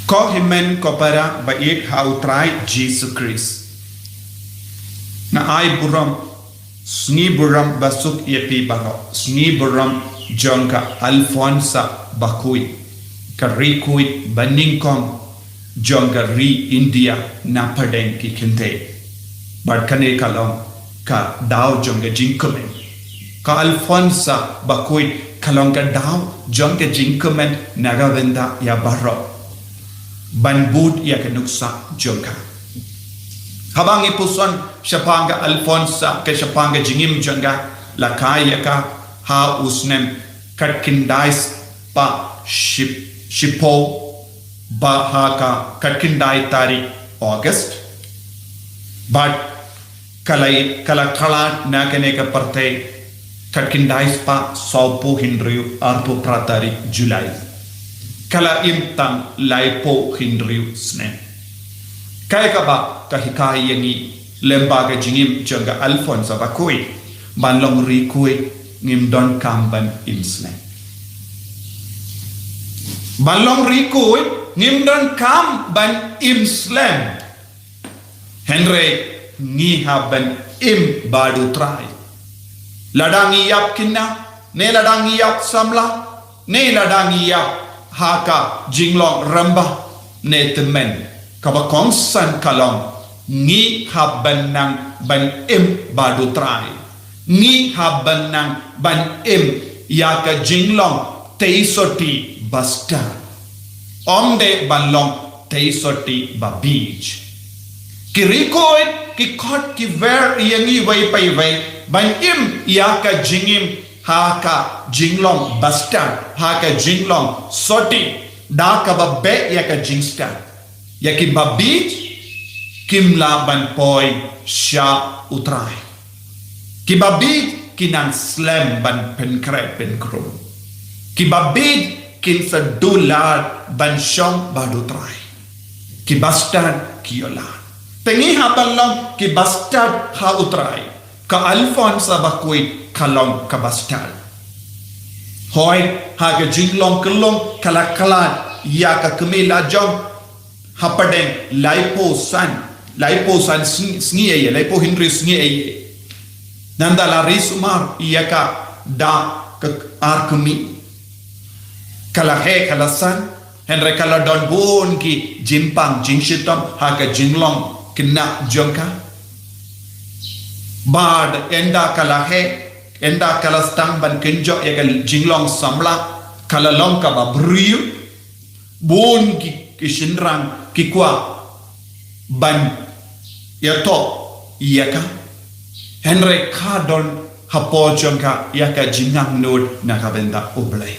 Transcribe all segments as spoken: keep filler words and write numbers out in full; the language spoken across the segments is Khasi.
Ko hynmen ko para ba ïeit ha u Trai Jisu Khrist. Nga ai burom, sngi burom basuk ïa phi baroh, sngi burom jong ka Alphonsa Bakhuid, ka Ri Khuid ba nyngkong jong ka ri India na pdeng ki kynthei. Bad kane ka long ka daw jong ka jingkmen. Ka Alphonsa Bakhuid ka long ka daw jong ka jingkmen na ka bynta ïa baroh ban bud ïa ka nuksa jong ka. Haba ngi puson shaphang ka Alphonsa, ka shaphang ka jingim jong ka, la kha ïa ka ha u snem khatkhyndai spah ship-, shiphew, ba ha ka khatkhyndai tarik August. Bad ka la, ka la khlad na kane ka pyrthei khatkhyndai spah sawphew hynriew, arphew phra tarik July. Ka la im tang laiphew hynriew snem. Kaei kaba ka hikai ïa ngi lyngba ka jingim jong ka Alphonsa Bakhuid? Ban long Ri Khuid ngim donkam ban im slem. Ban long Ri Khuid ngim donkam ban im slem. Hynrei ngi hap ban im bad u Trai. Lada ngi ïap khynnah, ne lada ngi ïap samla, ne lada ngi ïap ha ka jinglong rangbah ne tymmen, kaba kongsan ka long, ngi hap ban nang ban im bad u Trai. Ngi hap ban nang ban im ïa ka jinglong tei sotti bastad. Ym dei ban long tei sotti babiej. Ki Ri Khuid ki khot ki wer ïa ngi wei pa wei ban im ïa ka jingim ha ka jinglong bastad, ha ka jinglong sotti, da kaba beh ïa ka jingstad. Ïa ki babiej kim lah ban poi sha u Trai. Ki babiej ki nang slem ban pynkhreh pynkhrung. Ki babiej kin sa duh lad ban shong bad u Trai. Ki bastad ki ïoh lad. Te ngi hap ban long ki bastad ha u Trai. Ka Alphonsa Bakhuid ka long ka bastad. Hooid, ha ka jinglong kyllong ka la khlad ïa ka kmie lajong hapdeng laiphew san, laiphew san sngi, sngi ïa, laiphew hynriew sngi ïa. Nangta la ri sumar ïa ka da ka ar kmie. Ka la heh, ka la san, hynrei ka la don bun ki jingpang jingshitom ha ka jinglong khynnah jong ka. Bad ynda ka la heh, ynda ka la sdang ban kynjoh ïa ka jinglong samla, ka la long kaba briew. Bun ki, ki shynrang ki kwah ban ïathoh ïa ka. Hynrei ka don hapoh jong ka ïa ka jingangnud na ka bynta U Blei.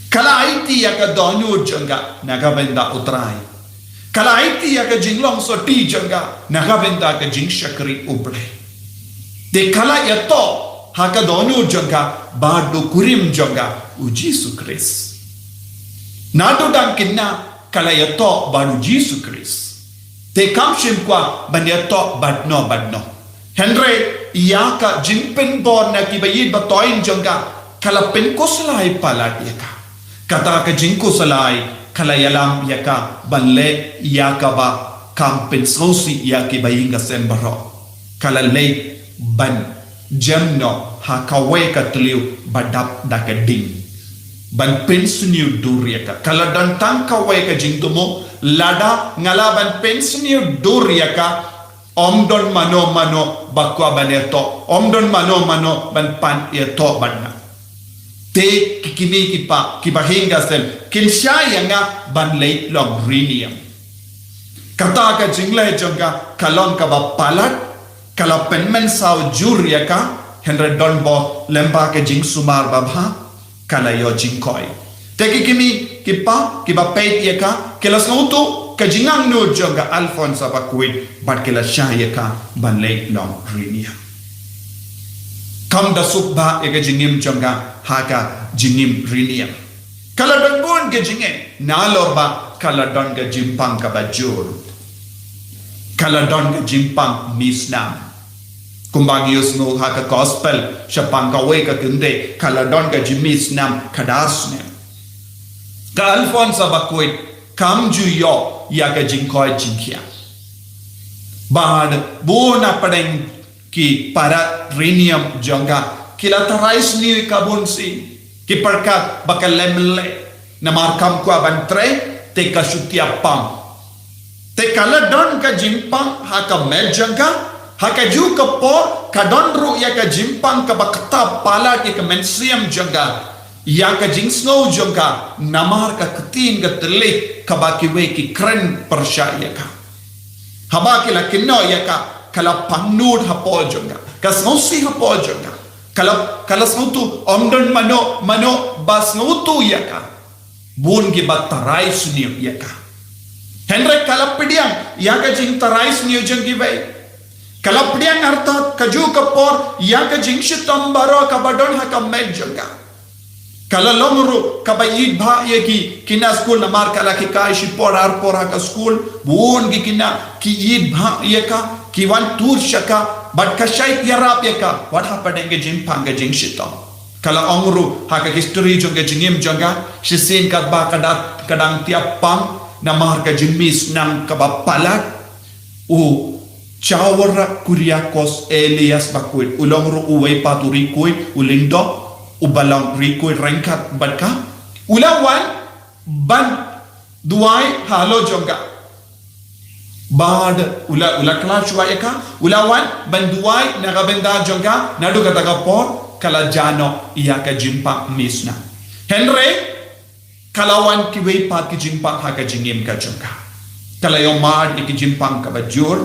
Ka la aiti ïa ka dohnud jong ka na ka bynta U Trai. Ka la aiti ïa ka jinglong sotti jong ka na ka bynta ka jingshakri U Blei. Te ka la ïathoh ha ka dohnud jong ka bad u kurim jong ka, U Jisu Khrist. Naduh dang khynnah ka la ïathoh bad U Jisu Khrist. Te kam shym kwah ban ïathoh bad no bad no. Hynrei ïa ka jingpynbor na ki baïeit bathoiñ jong ka, ka la pynkhuslai palat ïa ka. Kata ka jingkhuslai ka la ïalam ïa ka ban leh ïa kaba kam pynsngewsih ïa ki baïing ka sem baroh. Ka la leit ban jem noh ha kawei ka thliew ba dap da ka ding ban pynsniew dur ïa ka. Ka la don tang kawei ka jingthmu, lada nga lah ban pynsniew dur ïa ka, ym don mano mano ba kwah ban ïathoh, ym don mano mano ban pan ïathoh bad nga. Te ki kmie ki kpa, ki baïing ka sem kin shah ïa nga ban leit long riñiam. Kata ka jingleh jong ka ka long kaba palat, ka la pynmynsaw jur ïa ka, hynrei don bok lyngba ka jingsumar babha ka la ïoh jingkoit. Te ki kmie ki kpa kiba peit ïa ka ki la sngewthuh ka jingangnud jong ka Alphonsa Bakhuid bad ki la shah ïa ka ban leit long riñiam. Kam da suk ba ïa ka jingim jong ka ha ka jingim riñiam. Ka la don bun ka jingeh, nalor ba ka la don ka jingpang kaba jur. Ka la don ka jingpang mih snam. Kumba ngi ïohsngew ha ka gospel shaphang kawei ka kynthei, ka la don ka jingmih snam khadar snem. Ka Alphonsa Bakhuid kam ju ïoh ïa ka jingkoit jingkhiah. Bad bun na pdeng ki para riewniam jong ka ki la tharai sniew ïa ka bun sien, ki pyrkhat ba ka lem leh namar kam kwah ban trei, te ka shu tiap pang. Te ka la don ka jingpang ha ka met jong ka, ha kajuh ka por ka don ruh ïa ka jingpang kaba ktah palat ïa ka mynsiem jong ka, ïa ka jingsngew jong ka namar ka ktien ka thylliej kaba kiwei ki kren pyrshah ïa ka. Haba ki la kynnoh ïa ka, ka la pangnud hapoh jong ka, ka sngewsih hapoh jong ka. Ka la, ka la sngewthuh, ym don mano mano ba sngewthuh ïa ka. Bun kiba tharai sniew ïa ka. Hynrei ka la pdiang ïa ka jingtharai sniew jong kiwei. Ka la pdiang artat kajuh ka por ïa ka jingshitom baroh kaba don ha ka met jong ka. Ka la long ruh kaba ïeit bha ïa ki khynnah skul namar ka la hikai shipor arpor ha ka skul. Bun ki khynnah ki ïeit bha ïa ka, ki wan tur sha ka bad ka shait ïarap ïa ka wat hapdeng ka jingpang ka jingshitom. Ka la ong ruh ha ka history jong ka jingim jong ka, shisien katba ka da-, ka dang tiap pang namar ka jingmih snam kaba palat, u Chawra Kuriakos Elias Bakhuid u long ruh uwei pat u riew khuid u lyngdoh, uba long riew khuid ryngkat bad ka, u la wan ban duwai halor jong ka. Bad u la, u la khlad shuwa ïa ka, u la wan ban duwai na ka bynta jong ka, naduh kata ka por ka la jah noh ïa ka jingpang mih snam. Hynrei ka la wan kiwei pat ki jingpang ha ka jingim ka jong ka. Ka la ïoh mad ïa ki jingpang kaba jur,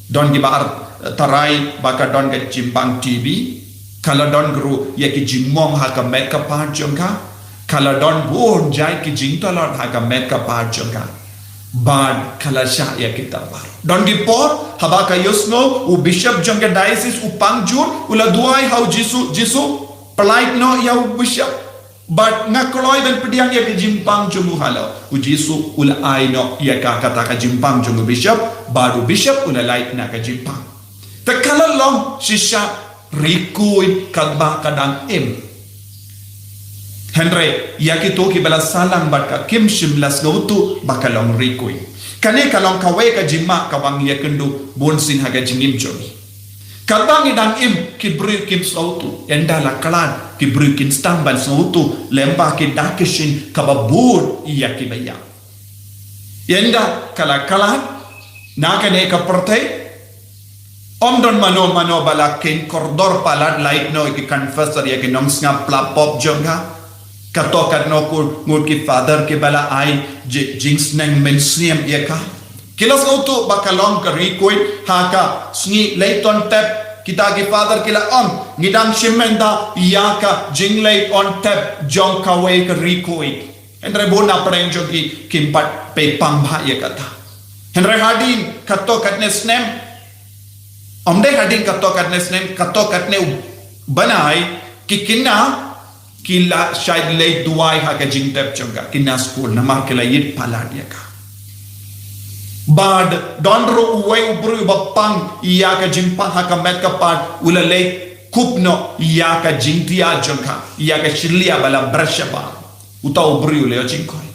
don kiba ar-, tharai ba ka don ka jingpang T B, ka la don ruh ïa ki jingmong ha ka met ka phad jong ka, ka la don bun jait ki jingtlot ha ka met ka phad jong ka. Bad ka la shah ïa kita baroh. Don ki por haba ka ïohsngew u bishop jong ka diocese u pang jur, u la duwai ha u Jisu, Jisu, pyllait noh ïa u bishop. Bad nga kloi ban pdiang ïa ka jingpang jong u halor. U Jisu u la ai noh ïa ka kata ka jingpang jong u bishop, bad u bishop u la lait na ka jingpang. Te ka la long shisha riew khuid katba ka dang im. Hynrei ïa kito kiba la salang bad ka kim shym la sngewthuh ba ka long riew khuid. Kane ka long kawei ka jingma kaba ngi ïakynduh bun sien ha ka jingim jong ngi. Katba ngi dang im ki briew kim sngewthuh, ynda la khlad ki briew kin sdang ban sngewthuh, lyngba ki dak ki shin kaba bud ïa kiba ïap. Ynda ka la khlad na kane ka pyrthei, ym don mano mano ba la kheiñ kordor palat lait noh ïa ki confessor, ïa ki nongsngap pla pop jong ka. Katto katne ko ngut ki father kiba la ai ji-, jingsneng mynsiem ïa ka. Ki la sngewthuh ba ka long ka riew khuid ha ka sngi leit on tep, kita ki father ki la ong, ngi dang shim mynta ïa ka jingleit on tep jong kawei ka riew khuid. Hynrei bun na pdeng jong ki kim pat pei pang bha ïa kata. Hynrei hadien katto katne snem, ym dei hadien katto katne snem, katto katne u bnai, ki khynnah ki la shait leit duwai ha ka jingtep jong ka, khynnah skul, namar ki la ïeit palat ïa ka. Bad don ruh uwei u briew ba pang ïa ka jingpang ha ka met ka phad, u la leit kup noh ïa ka jingthiah jong ka ïa ka shyllia ba la Bathsheba. Uta u briew u la ïoh jingkoit.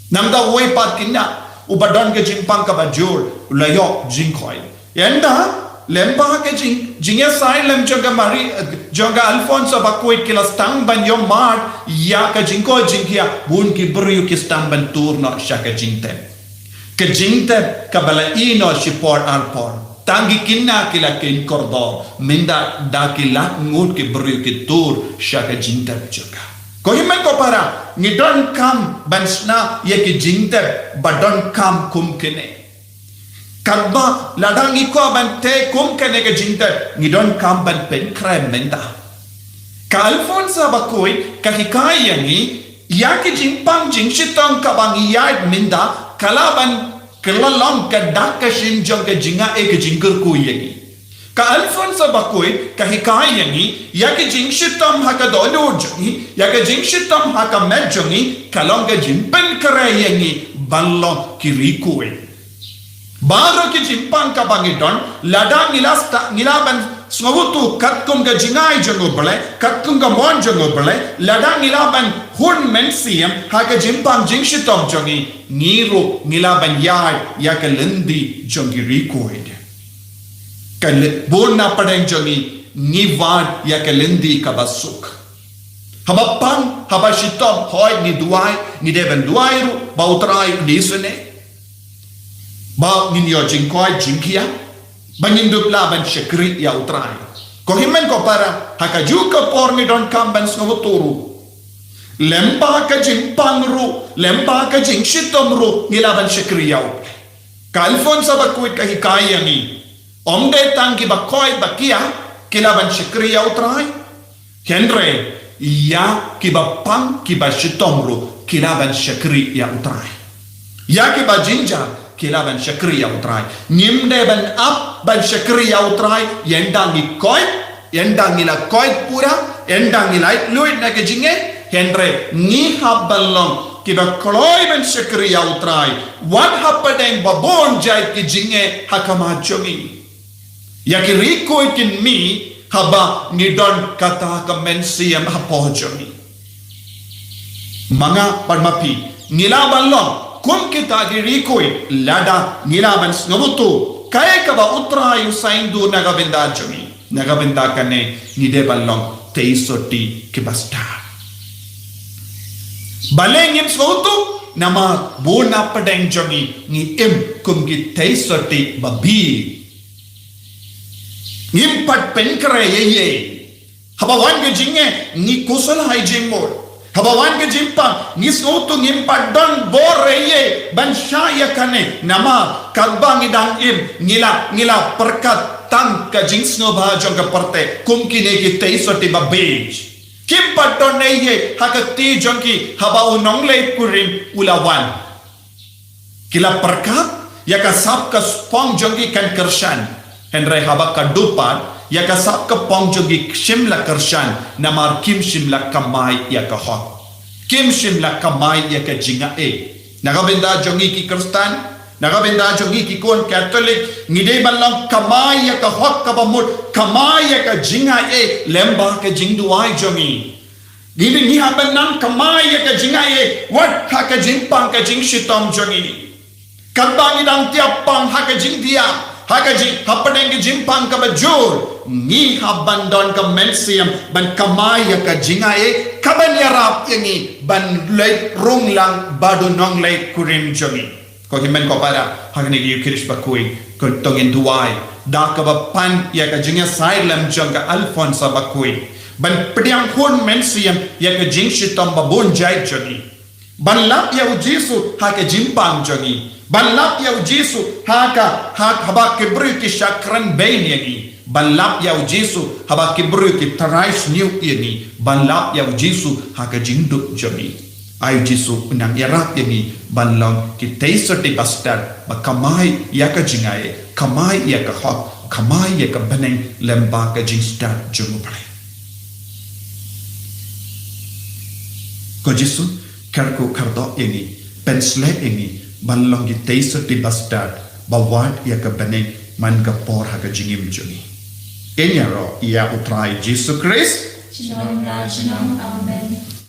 Nangta uwei pat khynnah uba don ka jingpang kaba jur u la ïoh jingkoit. Ynda lyngba ka jing, jingïasai lem jong ka Mari, jong ka Alphonsa Bakhuid ki la sdang ban ïoh mad ïa ka jingkoit jingkhiah, bun ki briew ki sdang ban tur noh sha ka jingtep. Ka jingtep kaba la ïehnoh shipor arpor. Tang ki khynnah ki la kheiñ kordor, mynta da ki lak ngut ki briew ki tur sha ka jingtep jong ka. Ko hynmen ko para, ngi donkam ban shna ïa ki jingtep ba donkam kum kine. Katba lada ngi kwah ban tei kum kane ka jingtep, ngi donkam ban pynkhreh mynta. Ka Alphonsa Bakhuid ka hikai ïa ngi, ïa ki jingpang jingshitom kaba ngi ïaid mynta, ka la ban kylla long ka dak ka shin jong ka jingaiei ka jingkyrkhu ïa ngi. Ka Alphonsa Bakhuid ka hikai ïa ngi, ïa ki jingshitom ha ka dohnud jong ngi, ïa ka jingshitom ha ka met jong ngi, ka long ka jingpynkhreh ïa ngi ban long ki riew khuid. Baroh ki jingpang kaba ngi don, lada ngi la sdang, ngi la ban Sngewthuh katkum ka jingai jong U Blei, katkum ka mon jong U Blei, lada ngi lah ban hun mynsiem ha ka jingpang jingshitom jong ngi, ngi ruh ngi lah ban ïaid ïa ka lynti jong ki rikoi. Ka bun na pdeng jong ngi, ngi wad ïa ka lynti kaba suk. Haba pang, haba shitom, hooid ngi duwai, ngi dei ban duwai ruh ba U Trai un isynei, ba ngin ïoh jingkoit jingkhiah, ba ngin dup lah ban shakri ïa U Trai. Ko hynmen ko para, ha kajuh ka por ngi donkam ban sngewthuh ruh, lem bad ka jingpang ruh, lem bad ka jingshitom ruh, ngi lah ban shakri ïa U Blei. Ka Alphonsa Bakhuid ka hikai ïa ngi, ym dei tang kiba koit ba khiah ki lah ban shakri ïa U Trai, hynrei ïa kiba pang kiba shitom ruh ki lah ban shakri ïa U Trai. Ïa kiba jynjar ki lah ban shakri ïa U Trai. Ngim dei ban ap ban shakri ïa U Trai ynda ngi koit, ynda ngi la koit pura, ynda ngi la luid na ka jingeh, hynrei ngi hap ban long kiba kloi ban shakri ïa U Trai wat hapdeng ba bun jait ki jingeh ha khmat jong ngi. Ïa ki rikoi kin mih haba ngi don kata ka mynsiem hapoh jong ngi. Ma nga bad ma phi, ngi lah ban long kum kita ki rikoi lada ngi lah ban sngewthuh kaei kaba U Trai u sa ïeng dur na ka bynta jong ngi. Na ka bynta kane ngi dei ban long tei sotti kiba stad. Balei ngim sngewthuh? Namar bun na pdeng jong ngi ngi im kum ki tei sotti babieit. Ngim pat pynkhreh ei ei. Haba wan ka jingeh ngi khuslai jingmut. Haba wan ka jingpang ngi sngewthuh ngim pat don bor ei ei ban shah ïa kane. Namar katba ngi dang im ngi la, ngi la pyrkhat tang ka jingsngewbha jong ka pyrthei kum kine ki tei sotti babieit. Kim pat don ei ei ha ka kti jong ki haba u nongleit kurim u la wan. Ki la pyrkhat ïa ka sap ka pong jong ki kan kyrshan. Hynrei haba ka dupat, ïa ka sap ka pong jong ki shim la kyrshan, namar kim shym la kamai ïa ka hok. Kim shym la kamai ïa ka jingai. Na ka bynta jong ngi ki Khristan, na ka bynta jong ngi ki khun Katholik, ngi dei ban long kamai ïa ka hok kaba mut, kamai ïa ka jingai lem bad ka jingduwai jong ngi. Ngi dei, ngi hap ban nang kamai ïa ka jingai wat ha ka jingpang ka jingshitom jong ngi. Katba ngi dang tiap pang ha ka jingdiah, ha ka jing, hapdeng ka jingpang kaba jur, ngi hap ban don ka mynsiem ban kamai ïa ka jingai kaban ïarap ïa ngi ban leit rung lang bad u nongleit kurim jong ngi. Ko hynmen ko para, ha kane ka Ïukharist Bakhuid, ko to ngin duwai da kaba pan ïa ka jingïasaid lem jong ka Alphonsa Bakhuid ban pdiang hun mynsiem ïa ka jingshitom ba bun jait jong ngi. Ban lap ïa u Jisu ha ka jingpang jong ngi. Ban lap ïa u Jisu ha ka, ha, haba ki briew ki shah kren bein ïa ngi. Ban lap ïa u Jisu haba ki briew ki tharai shñiuh ïa ngi. Ban lap ïa u Jisu ha ka jingduk jong ngi. Ai u Jisu u nang ïarap ïa ngi ban long ki tei sotti ba stad, ba kamai ïa ka jingai, kamai ïa ka hok, kamai ïa ka bneng lem bad ka jingstad jong U Blei. Ko Jisu, kyrkhu kyrdoh ïa ngi, pynshlei ïa ngi ban long ki tei sotti ba stad, ba wad ïa ka bneng man ka por ha ka jingim jong ngi. Ngin ïaroh ïa U Trai Jisu Khrist. Junom la junom. Amen.